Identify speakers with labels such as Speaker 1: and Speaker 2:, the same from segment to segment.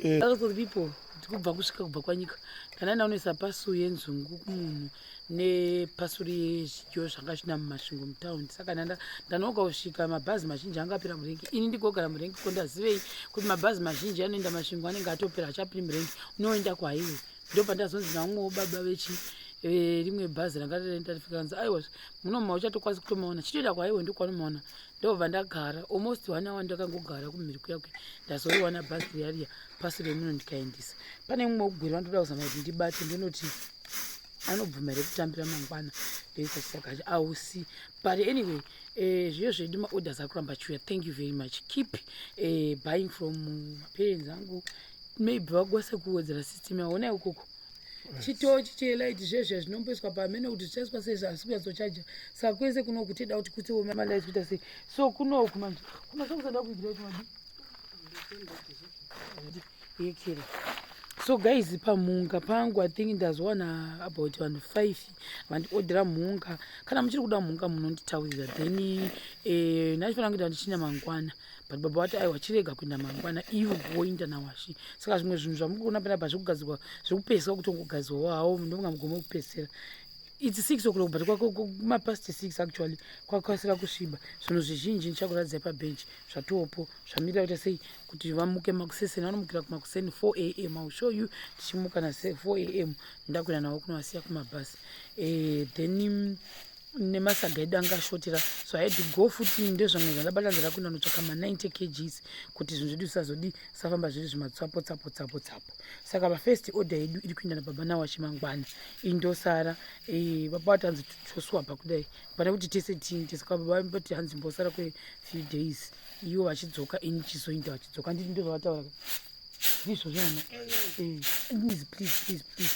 Speaker 1: Eh. Also the people kubva kusvika kubva kwanyika kana ndaunoisa pasu yenzungu kumunhu nepasuri yezvidyo zvanga zvina mumasvingo mutaundi saka ndanoga kusvika mabhazi mazhinji anga apera murengi ini ndigogara murengi ko ndazivei kuti mabhazi mazhinji anoenda masvingo anenge atopera achapiri murengi unoenda kuhaiwe ndopandazonzi navamwewo baba vechi eh, rimwe bhazi ranga rarifika kanzi aiwa munoma uchatokwanisa kutomaona chitoenda kuhaiwe ndokwanomaona ndobva ndagara almost one hour ndakangogara kumhiri kuya kuya ndazoriwana bhazi riya riya pasi remuno ndikaendesa pane mumwe wekugwira wandoda kuzama kuti ndibate ndinoti anobvuma here kutambira mangwana ndoisa chisaga cho ausi but anyway eh, zviyo zvedu maorders akuramba chiuya thank you very much keep eh, buying from maparents angu maybe vakwanise kuwedzera system yavo onai ukoko chitochi chelight zvezve zvinomboiswa pamene kuti zvichaiswa sei zvasi kunyatsochaja saka kwese kunoku tida kuti kutsewo malight kuita sei so kunoku manje kunosokusada kuigira kuti madi yekera so guys pamhunga pangu i think ndazowana about vanhu 5 vandiodhera mhunga kana muchiri kuda mhunga munonditaurira then eh, ndachifanira kuita ndichiina mangwana but baba vati aiwa chirega kuenda mangwana ivo voinda nawashi saka zvimwe zvinhu zvamukuona panapa zvekugadzirwa zvekupeswa kutongogadzirwawo hawo ndonga mugome kupesera its 6 o'clock but kwamapast 6 actually kwakasira kusviba zvinhu zvizhinji ndichakuradzai pabench zvatopo zvamirira kuita sei kuti vamuke makuseseni vanomukira kumakuseni 4 am ill show you tichimuka na 4 am ndakuenda navo kunovasiya kumabhasi eh, then nemasaga edu anga ashotera so i had to go futi ndezvamwe zvandabatanzira kuenda notsvaka ma90 kgs kuti zvinhu zvedu zvisazodi zvisafamba zviri zvimatsapo tsapo tsapo tsapo saka pafirst order yedu iri kuenda nababa nawachi mangwana indosara eh, baba vati hanzi toswapa kudai pane kuti tese tiinde saka baba vati hanzi mbosara kwefew days ivo vachidzoka ini chizoinda vachidzoka nditi ndozvavataura ndizvo zvana eh, please please please please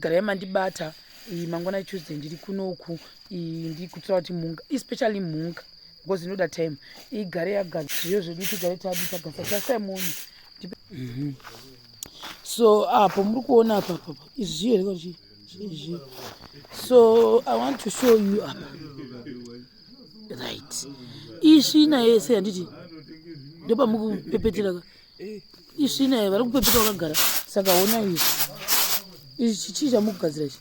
Speaker 1: garai mandibata mangwana tuesday ndiri kunoku ndiri kutora kuti mhunga especially mhunga because inoda time igare yagadziriyo zvedu tigare tabika gasa tasimoni mhm. so apo muri kuona apa apa izvi here kuti izvi so i want to show you apa right isvina yese handiti ndopamukupepetera ka isvina ye vari kupepeta vakagara saka ona izvi izvi chii chamukugadzira ichi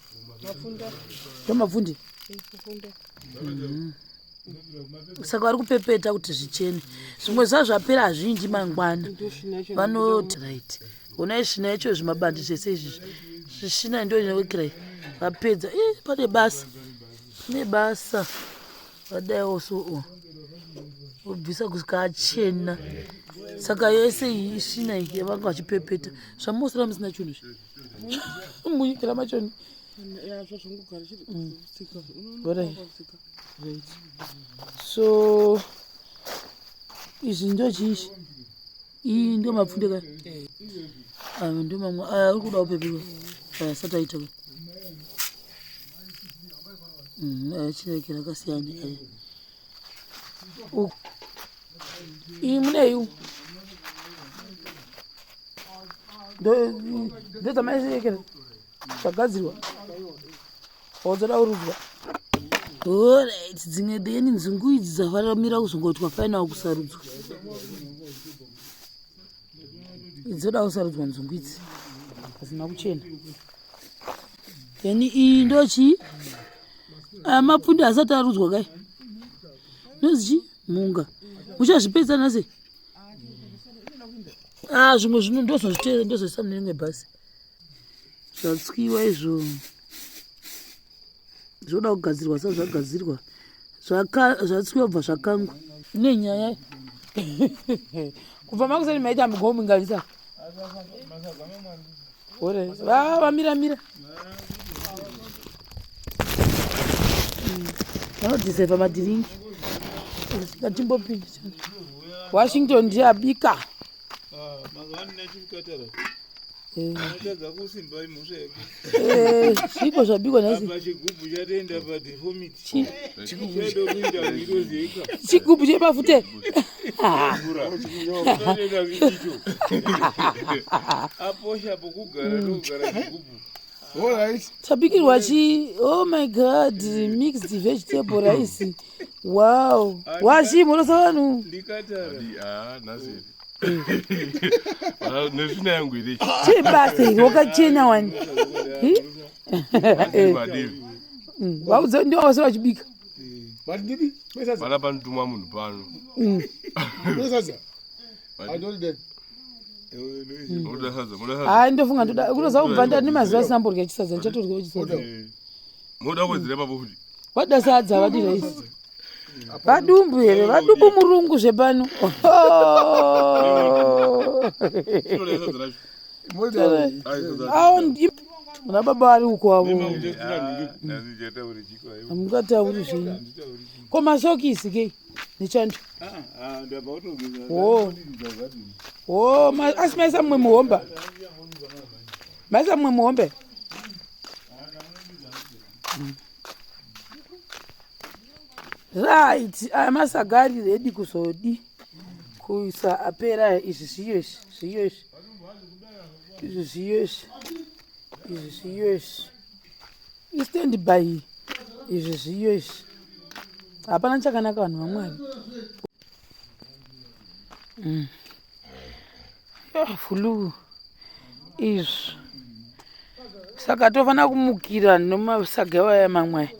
Speaker 1: ndomapfunde mhm. Saka vari kupepeta kuti zvichene zvimwe zva zvapera hazvinji mangwana vanoti right honai svina yacho zvimabandi zvese izvi zvisvina ndo inowekirai vapedza i pane basa pane basa vadaiwo so o vobvisa kusvika achena saka yese iyi isvina iyi yavanga vachipepeta zvamosara musina chinhu zvi munyikira machoni mm. so izvi ndo chii iyi ndo mapfunde ka ayo ndo mamwe aya ari kuda kupepekwa aya asati aita ka mhm, aya chirekera akasiyana aya iyi munei umu ndedzamaisekera zvagadzirwa wodzoda kurudzwa orit dzimwe then nzungu idzi dzafanira kuzongoitwa final kusarudzwa dzoda kusarudzwa nzungu idzi hadzina kuchena then iyi ndochii aya mapfunde asati arudzwa kai nozi chii mhunga muchazvipedza nhasi ah zvimwe zvino ndozozviteera ndozoisa mune rimwe bhasi zvatswiwa izvo zvoda kugadzirwa sa zvagadzirwa zvatswiwa bva zvakangwa nenyaya kubva makuseni maita mugominganisa Ore, va vamira mira. Vanodhiseva madhiringi. Ngatimbopinda. Washington ndiye abika.
Speaker 2: Ah,
Speaker 1: Eh.
Speaker 2: Anotadza kusimba imhosva yake.
Speaker 1: Eh, zviko zvabikwa nhasi.
Speaker 2: Apa chigubhu chatoenda pa deformity.
Speaker 1: Chi-
Speaker 2: Chigubhu kuita kuitozeka.
Speaker 1: Chigubhu chemafuta.
Speaker 2: Mvura. Chatoenda icho. Aposha pokugara ndokugara chigubhu.
Speaker 3: All right.
Speaker 1: Chabikirwa chi oh my god mixed vegetable rice. Wow. Washi munosa vanhu.
Speaker 2: Ndikatara.
Speaker 3: Ah, nhasi. Nesvina yangu iri.
Speaker 1: Chebasa iri wakachena wani.
Speaker 3: Madivi.
Speaker 1: Vaudze ndivo vose vachibika.
Speaker 4: But ndidi, mesadza.
Speaker 3: Pana panotumwa munhu pano.
Speaker 4: Mesadza. I don't need.
Speaker 3: Muda sadza, muda sadza.
Speaker 1: Hayi ndofunga ndoda kunoza kubva ndani mazuva asina mborya chisadza ndichatodyawo chisadza.
Speaker 3: Muda kuwedzera ipapo futi.
Speaker 1: Vada sadza vadi raisi. Vadumbu here vadumbu murungu zvepano.
Speaker 3: Tinoda sadza racho.
Speaker 4: Moda.
Speaker 3: Ai, sadza.
Speaker 1: Awo muna baba vari uko avo.
Speaker 2: Handichatauri chiko aiwa.
Speaker 1: Hamungatauri zvenyu. Ko masokisi kei nechando.
Speaker 2: Ndabva kutogeza.
Speaker 1: Wo. Wo asi maisa mumwe muhomba. Maisa mumwe muhombe. Right, aya masaga ari ready kuzodi kuisa apera izvi zviyo izvi zviyo izvi izvi zviyo izvi izvi zviyo izvi istand by izvi zviyo izvi hapana chakanaka vanhu vamwari. Fulu izvi saka tofanira kumukira nemasaga aya mamwe aya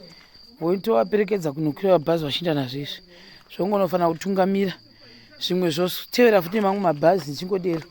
Speaker 1: votovaperekedza kunokwira mabhazi vachienda nazvo izvi zvongonofanira kutungamira zvimwe zvotevera futi nemamwe mabhazi zvichingodero.